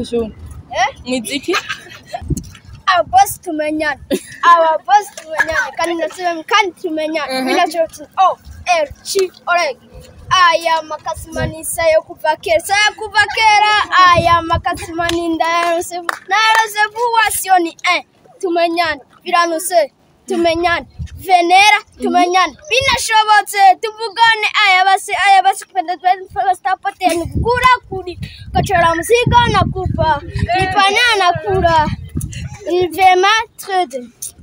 Kw'ishuri mwize iki? Ababosi tumenyane, ababosi tumenyane, kandi nasubiyemo, kandi tumenyane. Binashobotse O L C oreg. Aya makasima yo kuva kera, saya kuva kera. Aya makasima ni ndayaronse, nayaronse vuba sio ni eh. Tumenyane biranuse, tumenyane venera, tumenyane binashobotse tuvugane. Aya basi, aya basi, kupenda tapotea ni kukura kuri kachora mzigo na kupa nipana na kura. Vraiment très,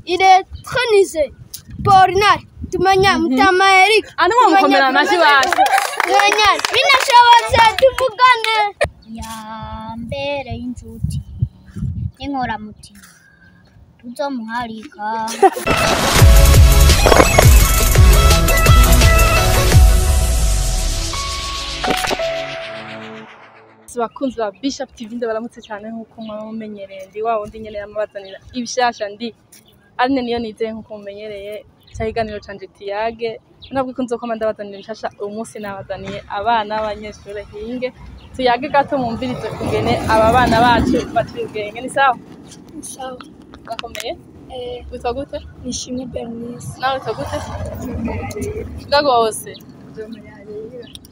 il est très nisé. Pornar, tumenya mutama Eric. Ano mwamukomera amashyi bacu. Tumenya binashobotse tuvugane. Ya mbere y'incuti n'inkoramutima tuzomuharika. Bakunzi ba Bishop TV, ndabaramutse cyane nk'uko mumenyereye. Ndi wa wundi nyene yamabazanira ibishasha, ndi Aline niyo nizeye nk'uko mumenyereye cya kiganiro canje Tuyage. Nabwo ko nzokoma ndabazanira ibishasha. Uyu munsi nabazaniye abana b'abanyeshure hinge tuyage gato, mwumvirize kungene aba bana bacu baciye ubwenge. Ni sawa? Sawa. Bakomeye? Eh. Witwa gute? Nishimwe Bernice. Nawe witwa gute? Vuga gose.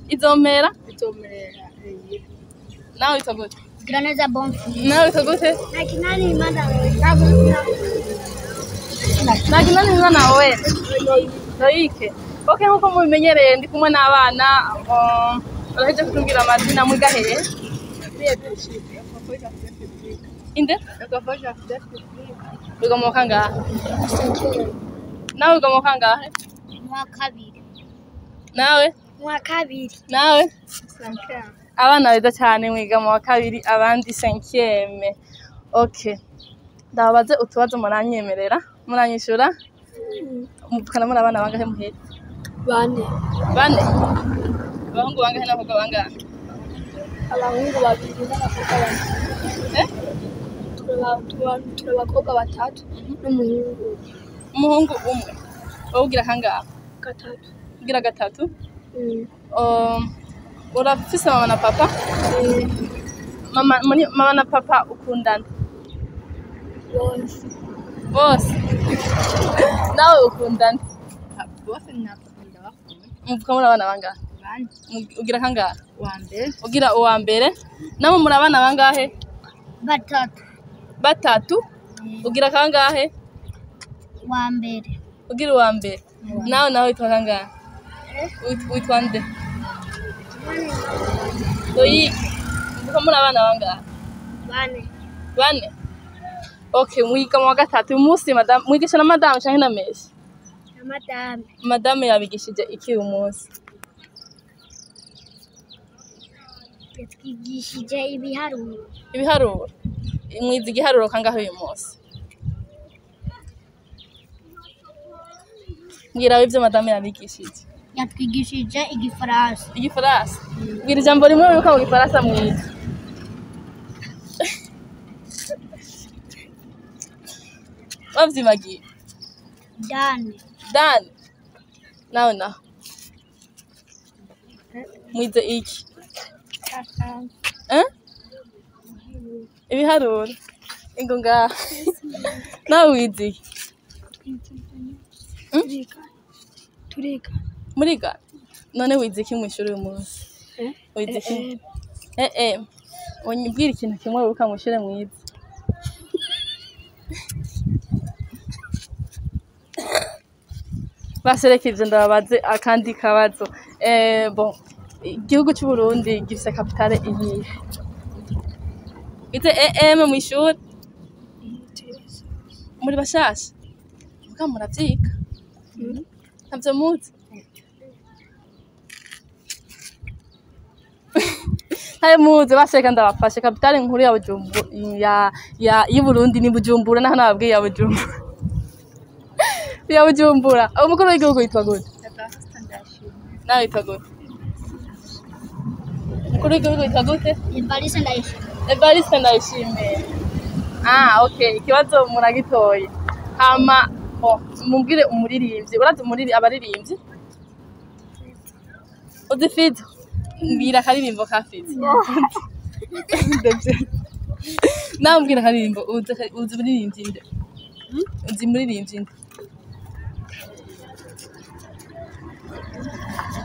Izompera. Nawe witwa gute? Giraneza Bonfils. Nawe witwa gute? Nakinani Imana. Nakinani mwana we Loike. Okay, nkuko mubimenyereye ndi kumwe n'abana, baraheje kutubwira amazina. Mwiga hehe? Inde wiga mu wa kangahe? Nawe wiga mu wa kangahe? Mu wa kabiri. Nawe? Mu wa kabiri. Nawe? Abana beza cyane, mwiga mu wa kabiri, abandi cinquième. Okay, ndababaze utubazo, muranyemerera muranyishura. Muvukana muri abana bangahe muhera? Bane. Bane. Abahungu bangahe n'abakobwa bangahe? Abahungu babiri n'abakobwa babiri. Eh? Turi abakobwa batatu n'umuhungu. Umuhungu umwe. Wowe ugira kangahe? Gatatu. Ugira gatatu. Urafise mama na papa? Mama, mama na papa ukundana? Bose. Bose. Nawe ukundana? Bose nakunda, bakunda. Muvuka muri abana bangahe? Bane. Ugira kangahe? Wa mbere. Ugira uwa mbere. Namwe muri abana bangahe? Batatu. Batatu. Ugira kangahe? Wa mbere. Ugira uwa mbere. Nawe witwa kangahe? Witwa nde? Loyike. Muvuka muri abana bangahe? Bane. Bane. Okay, mwiga mu wa gatatu. Uyu munsi madame mwigisha na madame canke na mesi? Na madame. Madame yabigishije iki uyu munsi? Yatwigishije ibiharuro. Ibiharuro. Mwize igiharuro kangahe uyu munsi? Mbwira ivyo madame yabigishije. Yatwigishije igifaransa. Igifaransa. Mbwira ijambo rimwe wibuka mu gifaransa mwize. Wavyibagiye? Dane. Dan. Nawe naho mwize iki? Eh? Ibiharuro. Ingo ngaha. Nawe wize iki? Turiga. Turiga. Muriga? None wize iki mw'ishuri uyu munsi? Eh? Wize iki? Eh eh. Unyibwira ikintu kimwe wibuka mw'ishure mwize. Baserekeje ndababaze akandi kabazo. Bon, igihugu cy'u Burundi gifise capitale iyihe? Wize EM mw'ishuri? Muri bashasha? Muga muravyiga? Ntavyo muzi? Ntayo muzi? Baseka ndabafashe. Capitale nkuru ya Bujumbura ya y'Uburundi ni Bujumbura, naho nababwiye ya Bujumbura. Ya Bujumbura. Umukuru w'igihugu yitwa gute? Nawe witwa gute? Umukuru w'igihugu yitwa gute? Evariste Ndayishimiye. Evariste Ndayishimiye. Ah, okay. Ikibazo muragitoye. Hama oh, mumbwire umuririmbyi. Urazi abaririmbyi? Uzi Fizo? Mbwira akaririmbo ka Fizo. Nambwira akaririmbo uzi uzi muririmbyi nde? Uzi muririmbyi nde?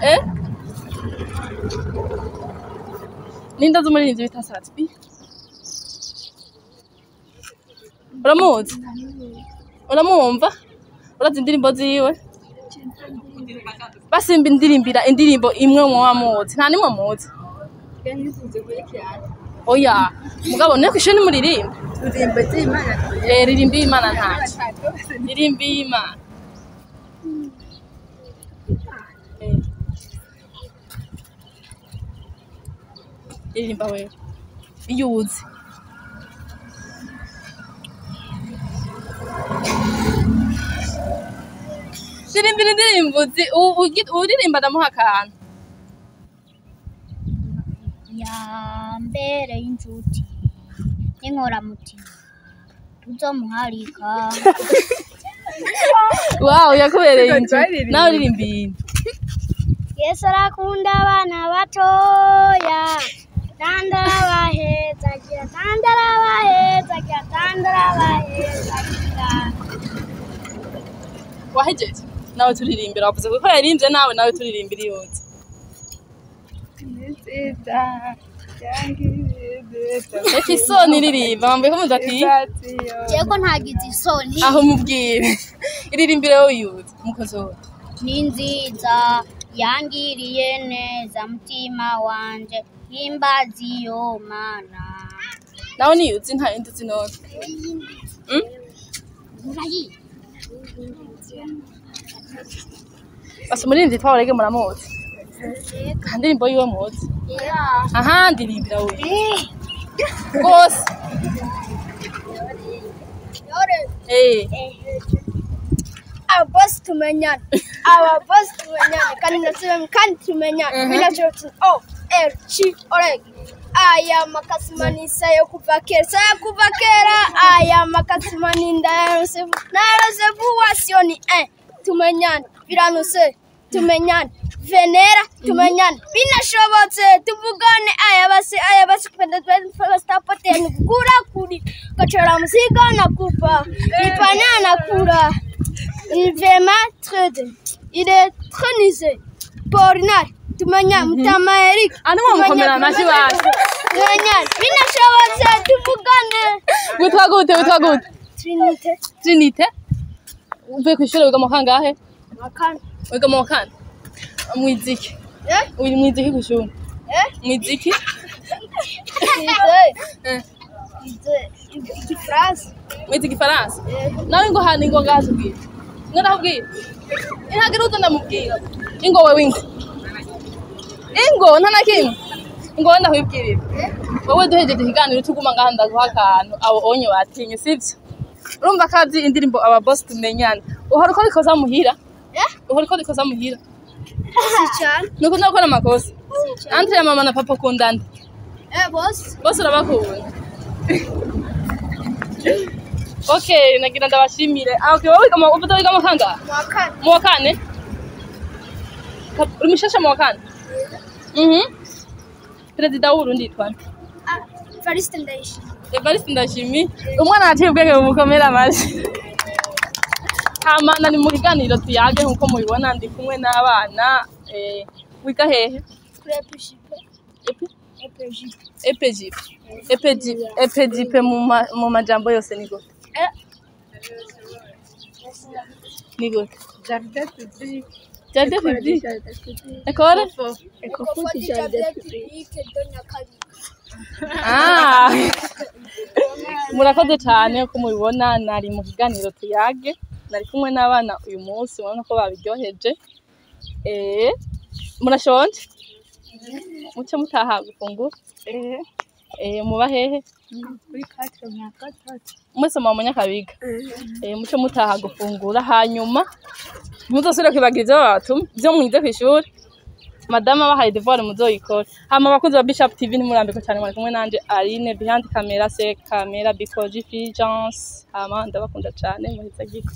Eh? Ninde azi umuririmbyi bita Sat-B? Uramuzi? Uramwumva? Urazi indirimbo ziwe? Basimba indirimbira indirimbo imwe muba muzi, nta nimwe muzi. Oya, mugabo ne kw'ishure nimuririmba. Eh, ririmba Imana ntacyo. Ririmba Imana. Eh. Ririmba wewe. Iyo uzi. Ririmbira indirimbo uzi, uririmba ndamuha akantu. Ya mbere y'incuti n'inkoramutima tuzomuharika. Wow, yakubereye inzu. Nawe uririmba iyindi. Yesu arakunda abana batoya kandi arabahezagira kandi arabahezagira kandi arabahezagira. Wahejeje? Nawe turirimbira, wavuze ko yaririmbye nawe, nawe turirimbira iyo uzi. Reka isoni iririmba, bambaye ko mudatinya. Jeko ntagize isoni. Aho mubwire. Iririmbire wowe iyo uzi, umukozi wawe. Ni nziza yangiriye neza mutima wanje himbaza iyo mana. Nawe niyo uzi, nta yindi uzi none. Basi umuririmbyi yitwa Orege muramuzi? Nta ndirimbo yiwe muzi? Aha, ndirimbira wewe. Rwose. Eh. Aba boss tumenyane. Aba boss tumenyane kandi nasubiyemo kandi tumenyane. Binashobotse O L C Oreg. Aya makasimanisa yo kuva kera, saya kuva kera. Aya makasimaninda ya Yosefu na Yosefu wa Sioni. Tumenyane biranuse tumenyane Venera tumenyane binashobotse tuvugane. Aya basi aya basi kupenda tapotea ni kukura kuri kachora mzigo na kupa nipanya na kura. Il vraiment très il est très nisé Pornar tumenya mutama Eric. Ano mukomera amashyi bacu. Tumenyane binashobotse tuvugane. Witwa gute? Witwa gute? Trinité. Trinité. Uvuye kw'ishure wiga mu kangahe? Makana. Wiga mu kane. Mwiziki. Eh? Uri mwiziki kw'ishure? Eh? Mwiziki? Ize. Ize. Igifaransa. Mwize igifaransa? Nawe ngo hana ingo ngaho tubwire. Ngo ndakubwira. Intagira uza ndamubwira. Ingo wewe ingo. Ingo nta na kimwe. Ingo wewe ndakwibwirira. Wowe duhejeje ikiganiro tuguma ngaha ndaguha akantu abo onye batinye sivyo? Urumva ko azi indirimbo aba boss tumenyane. Uhora uko bikoza muhira? Uhora uko bikoza muhira? Si cyane. Nuko ndakora amakosa. Entre ya mama na papa ukunda nde? Eh boss. Bose urabakunda. Okay, nagira ndabashimire. Ah, okay, wowe wiga mu uvuze wiga mu kangahe? Makana. Mu wa kane? Uri mushasha mu wa kane? Mhm. Perezida w'Uburundi yitwa nde? Ah, Evariste Ndayishimiye. Evariste Ndayishimiye. Umwana yaciye ubwenge bumukomera amashyi. Hama nari mu kiganiro tuyage nkuko mubibona ndi kumwe n'abana. Wiga hehe? Kuri EPJP. Epi? EPJP. EPJP. EPJP, EPJP mu majambo yose ni gute? Eh. Ni gute? Jardin public. Jardin public. École? Ecofo di Jardin Public de Nyakabiga. Ah. Murakoze cyane uko mubibona nari mu kiganiro tuyage, nari kumwe n'abana uyu munsi murabona ko babiryoheje. Murashonje? Muce mutaha gufungura? Muba hehe? Kuri 4 na 4. Mwese muba mu Nyakabiga. Muce mutaha gufungura hanyuma ntimuzosubire kwibagira ivyo babatumye, ivyo mwize kw'ishure. Madame abahaye devoir muzoyikora. Hama abakunzi ba Bishop TV ntimurambirwe cyane, mwari kumwe nanje Aline behind camera, se camera Bikoji Fulgence. Hama ndabakunda cyane, muheza giko.